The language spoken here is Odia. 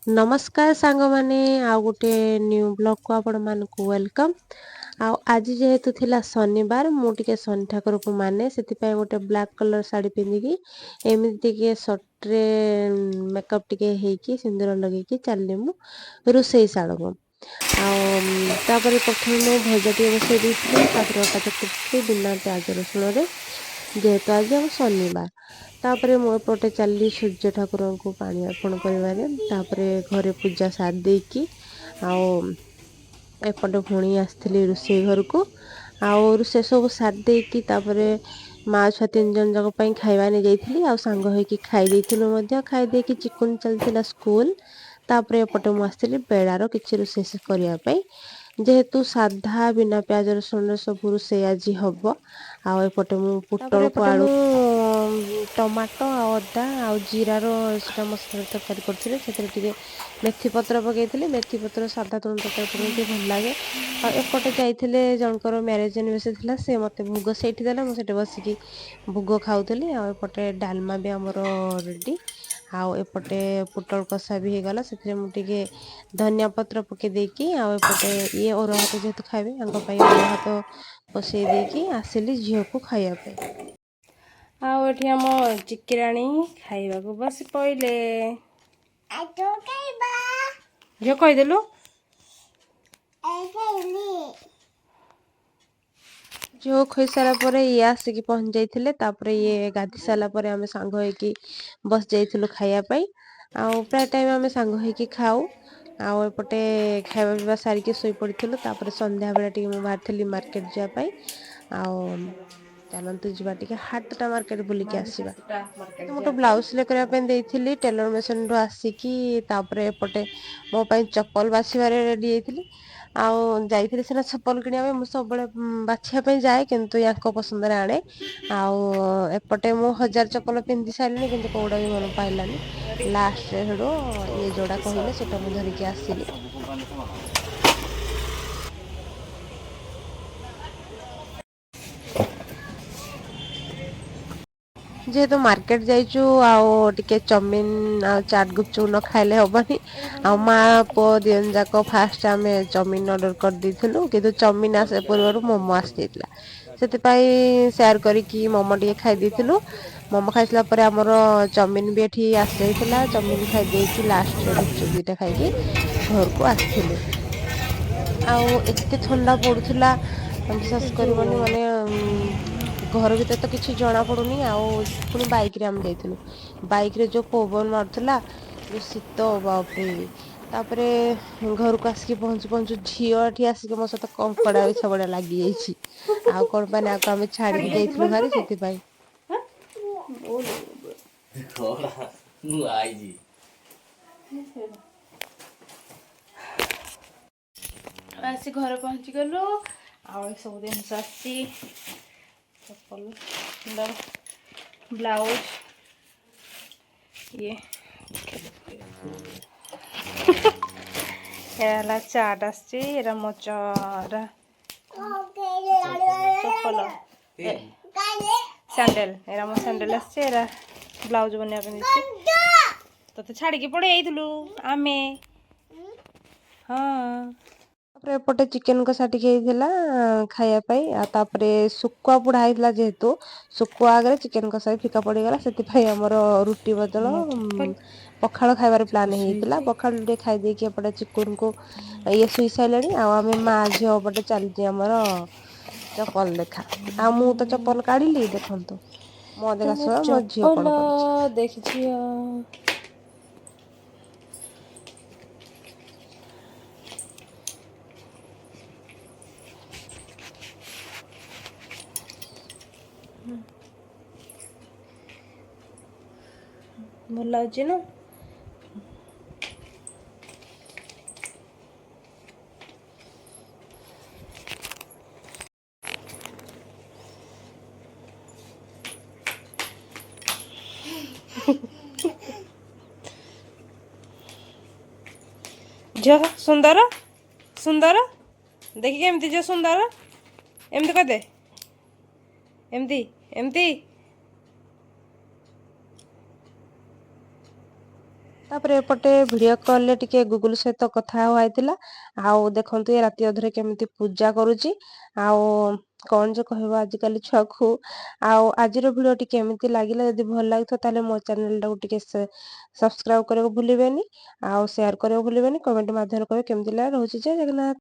ନମସ୍କାର ସାଙ୍ଗମାନେ, ଆଉ ଗୋଟେ ନ୍ୟୁ ବ୍ଲଗ୍କୁ ଆପଣମାନଙ୍କୁ welcome. ଆଉ ଆଜି ଯେହେତୁ ଥିଲା ଶନିବାର, ମୁଁ ଟିକେ ଶନି ଠାକୁରକୁ ମାନେ, ସେଥିପାଇଁ ଗୋଟେ ବ୍ଲାକ୍ କଲର୍ ଶାଢ଼ୀ ପିନ୍ଧିକି ଏମିତି ଟିକେ ସର୍ଟରେ ମେକଅପ୍ ଟିକେ ହେଇକି ସିନ୍ଦୁର ଲଗେଇକି ଚାଲିଲି ମୁଁ ରୋଷେଇ ଶାଳକୁ। ଆଉ ତାପରେ ପ୍ରଥମେ ମୁଁ ଭଜା ଟିକେ ବସେଇ ଦେଇଥିଲି, ତାପରେ ଅଟା ଚକଟିଥିଲି ବିନା ପିଆଜ ରସୁଣରେ, ଯେହେତୁ ଆଜି ଆମ ଶନିବାର। ତାପରେ ମୁଁ ଏପଟେ ଚାଲିଲି ସୂର୍ଯ୍ୟ ଠାକୁରଙ୍କୁ ପାଣି ଅର୍ପଣ କରିବାରେ। ତାପରେ ଘରେ ପୂଜା ସାରି ଦେଇକି ଆଉ ଏପଟେ ପୁଣି ଆସିଥିଲି ରୋଷେଇ ଘରକୁ। ଆଉ ରୋଷେଇ ସବୁ ସାରି ଦେଇକି ତାପରେ ମା ଛୁଆ ତିନି ଜଣ ଯାକ ପାଇଁ ଖାଇବା ନେଇଯାଇଥିଲି, ଆଉ ସାଙ୍ଗ ହେଇକି ଖାଇ ଦେଇଥିଲୁ ମଧ୍ୟ। ଖାଇ ଦେଇକି ଚିକୁନ ଚାଲିଥିଲା ସ୍କୁଲ। ତାପରେ ଏପଟେ ମୁଁ ଆସିଥିଲି ବେଳାର କିଛି ରୋଷେଇ କରିବା ପାଇଁ, ଯେହେତୁ ସାଧା ବିନା ପିଆଜ ରସୁଣରେ ସବୁ ରୋଷେଇ ଆଜି ହବ। ଆଉ ଏପଟେ ମୁଁ ପୋଟଳକୁ ଆଳୁ, ଟମାଟୋ ଆଉ ଅଦା ଆଉ ଜିରାର ସେଟା ମସଲା ତରକାରୀ କରିଥିଲି। ସେଥିରେ ଟିକେ ମେଥି ପତ୍ର ପକେଇଥିଲି। ମେଥି ପତ୍ର ସାଧା ତୁଣ ତରକାରୀ ପକେଇଲେ ଟିକେ ଭଲ ଲାଗେ। ଆଉ ଏପଟେ ଯାଇଥିଲେ ଜଣଙ୍କର ମ୍ୟାରେଜ୍ ଆନିଭର୍ସରୀ ଥିଲା, ସେ ମୋତେ ଭୋଗ ସେଇଠି ଦେଲା, ମୁଁ ସେଠି ବସିକି ଭୋଗ ଖାଉଥିଲି। ଆଉ ଏପଟେ ଡାଲମା ବି ଆମର ରେଡ଼ି, ଆଉ ଏପଟେ ପୋଟଳ କଷା ବି ହେଇଗଲା। ସେଥିରେ ମୁଁ ଟିକେ ଧନିଆ ପତ୍ର ପକେଇ ଦେଇକି, ଆଉ ଏପଟେ ଇଏ ଅରୁଆ ଭାତ ଯେହେତୁ ଖାଇବେ, ତାଙ୍କ ପାଇଁ ଅରୁଆ ଭାତ ବସେଇ ଦେଇକି ଆସିଲି ଝିଅକୁ ଖାଇବା ପାଇଁ। ଆଉ ଏଠି ଆମ ଚିକିରାଣୀ ଖାଇବାକୁ ବସି ପଇଲେ। ଝିଅ କହିଦେଲୁ। ଝିଅ ଖୋଇସାରିଲା ପରେ ଇଏ ଆସିକି ପହଞ୍ଚି ଯାଇଥିଲେ। ତାପରେ ଇଏ ଗାଧି ସାରିଲା ପରେ ଆମେ ସାଙ୍ଗ ହେଇକି ବସି ଯାଇଥିଲୁ ଖାଇବା ପାଇଁ। ଆଉ ପ୍ରାୟ ଟାଇମ୍ ଆମେ ସାଙ୍ଗ ହେଇକି ଖାଉ। ଆଉ ଏପଟେ ଖାଇବା ପିଇବା ସାରିକି ଶୋଇପଡ଼ିଥିଲୁ। ତାପରେ ସନ୍ଧ୍ୟାବେଳେ ଟିକେ ମୁଁ ବାହାରିଥିଲି ମାର୍କେଟ ଯିବା ପାଇଁ। ଆଉ ଚାଲନ୍ତୁ ଯିବା ଟିକେ ହାଟଟା ମାର୍କେଟ ବୁଲିକି ଆସିବା। ମୁଁ ଗୋଟେ ବ୍ଲାଉଜ ସିଲେଇ କରିବା ପାଇଁ ଦେଇଥିଲି ଟେଲର ମେସିନରୁ ଆସିକି। ତାପରେ ଏପଟେ ମୋ ପାଇଁ ଚପଲ ବାଛିବାରେ ରେଡି ହେଇଥିଲି। ଆଉ ଯାଇଥିଲି ସିନା ଚପଲ କିଣିବା ପାଇଁ, ମୁଁ ସବୁବେଳେ ବାଛିବା ପାଇଁ ଯାଏ, କିନ୍ତୁ ୟାଙ୍କ ପସନ୍ଦରେ ଆଣେ। ଆଉ ଏପଟେ ମୁଁ ହଜାର ଚପଲ ପିନ୍ଧି ସାରିଲିଣି, କିନ୍ତୁ କୋଉଟା ବି ମନ ପାଇଲାନି। ଲାଷ୍ଟରେ ସେଠୁ ଇଏ ଯୋଉଟା କହିଲେ ସେଇଟା ମୁଁ ଧରିକି ଆସିଲି। ସବୁ କମ୍ପାନୀ ସମାନ। ଯେହେତୁ ମାର୍କେଟ ଯାଇଛୁ, ଆଉ ଟିକେ ଚାଉମିନ ଆଉ ଚାଟ୍ ଗୁପଚୁପ୍ ନ ଖାଇଲେ ହବନି। ଆଉ ମା ପୁଅ ଦି ଜଣ ଯାକ ଫାଷ୍ଟ ଆମେ ଚାଉମିନ ଅର୍ଡର କରିଦେଇଥିଲୁ, କିନ୍ତୁ ଚାଉମିନ ଆସିବା ପୂର୍ବରୁ ମୋମୋ ଆସିଯାଇଥିଲା। ସେଥିପାଇଁ ସେୟାର କରିକି ମୋମୋ ଟିକେ ଖାଇ ଦେଇଥିଲୁ। ମୋମୋ ଖାଇସାରିଲା ପରେ ଆମର ଚାଉମିନ ବି ଏଠି ଆସିଯାଇଥିଲା। ଚାଉମିନ ଖାଇ ଦେଇକି ଲାଷ୍ଟରେ ଗୁପଚୁପ୍ ଦୁଇଟା ଖାଇକି ଘରକୁ ଆସିଥିଲୁ। ଆଉ ଏତେ ଥଣ୍ଡା ପଡୁଥିଲା, ବିଶ୍ୱାସ କରିବନି, ମାନେ ଘର ଭିତରେ ତ କିଛି ଜଣା ପଡୁନି। ଆଉ ପୁଣି ବାଇକରେ ଆମେ ଯାଇଥିଲୁ, ବାଇକରେ ଯୋଉ ପବନ ମାରୁଥିଲା, ଯୋଉ ଶୀତ, ବାପରେ! ତାପରେ ଘରକୁ ଆସିକି ପହଞ୍ଚୁ ପହଞ୍ଚୁ ଝିଅ ଏଠି ଆସିକି ମୋ ସହିତ କଙ୍କଡା ବିଛା ଭଳିଆ ଲାଗିଯାଇଛି। ଆଉ କଣ ପାଇଁ ନା ଆକୁ ଆମେ ଛାଡିକି ଯାଇଥିଲୁ ଭାରି, ସେଥିପାଇଁ। ମୁଁ ଆଇଛି। ଆସି ଘରେ ପହଞ୍ଚିଗଲୁ। ଆଉ ଏସବୁ ଜିନିଷ ଆସିଛି, ଚପଲ, ବ୍ଲାଉଜ, ଇଏ ଏରା ହେଲା ଚାଟ୍ ଆସିଛି, ଏରା ମୋ ଏରା ଚପଲ, ସ୍ୟାଣ୍ଡେଲ, ଏରା ମୋ ସ୍ୟାଣ୍ଡେଲ ଆସିଛି, ଏରା ବ୍ଲାଉଜ ବନେଇବା ପାଇଁ ଦେଇଛି। ତତେ ଛାଡ଼ିକି ପଳେଇ ଯାଇଥିଲୁ ଆମେ। ହଁ। ତାପରେ ଏପଟେ ଚିକେନ କଷା ଟିକେ ହେଇଥିଲା ଖାଇବା ପାଇଁ। ଆଉ ତାପରେ ଶୁଖୁଆ ପୋଡ଼ା ହେଇଥିଲା, ଯେହେତୁ ଶୁଖୁଆ ଆଗରେ ଚିକେନ କଷା ବି ଫିକା ପଡ଼ିଗଲା, ସେଥିପାଇଁ ଆମର ରୁଟି ବଦଳ ପଖାଳ ଖାଇବାର ପ୍ଲାନ୍ ହେଇଯାଇଥିଲା। ପଖାଳ ଟିକେ ଖାଇ ଦେଇକି ଏପଟେ ଚିକୁନକୁ ଇଏ ଶୋଇ ସାରିଲେଣି, ଆଉ ଆମେ ମା ଝିଅ ଏପଟେ ଚାଲିଛି ଆମର ଚପଲ ଦେଖା। ଆଉ ମୁଁ ତ ଚପଲ କାଢିଲି, ଦେଖନ୍ତୁ ମୋ ଦେଖା ସହ ମୋ ଝିଅ କଣ ଚପଲ କରୁଛି। ଦେଖ ଝିଅ, ଭଲ ଲାଗୁଛି ନା? ଝିଅ ସୁନ୍ଦର ସୁନ୍ଦର ଦେଖିକି ଏମିତି, ଝିଅ ସୁନ୍ଦର, ଏମିତି କରିଦେ, ଏମିତି ଏମିତି। ତାପରେ ଏପଟେ ଭିଡ଼ିଓ କଲ୍ରେ ଟିକେ ଗୁଗୁଲ ସହିତ କଥା ହେଇଥିଲା। ଆଉ ଦେଖନ୍ତୁ, ଏ ରାତି ଅଧରେ କେମିତି ପୂଜା କରୁଛି। ଆଉ କ'ଣ ଯେ କହିବ ଆଜିକାଲି ଛୁଆକୁ। ଆଉ ଆଜିର ଭିଡ଼ିଓଟି କେମିତି ଲାଗିଲା? ଯଦି ଭଲ ଲାଗିଥିବ, ତାହେଲେ ମୋ ଚ୍ୟାନେଲଟାକୁ ଟିକେ ସବସ୍କ୍ରାଇବ୍ କରିବାକୁ ଭୁଲିବେନି ଆଉ ସେୟାର କରିବାକୁ ଭୁଲିବେନି। କମେଣ୍ଟ ମାଧ୍ୟମରେ କହିବେ କେମିତି ଲାଗିଲା। ରହୁଛି, ଜୟ ଜଗନ୍ନାଥ।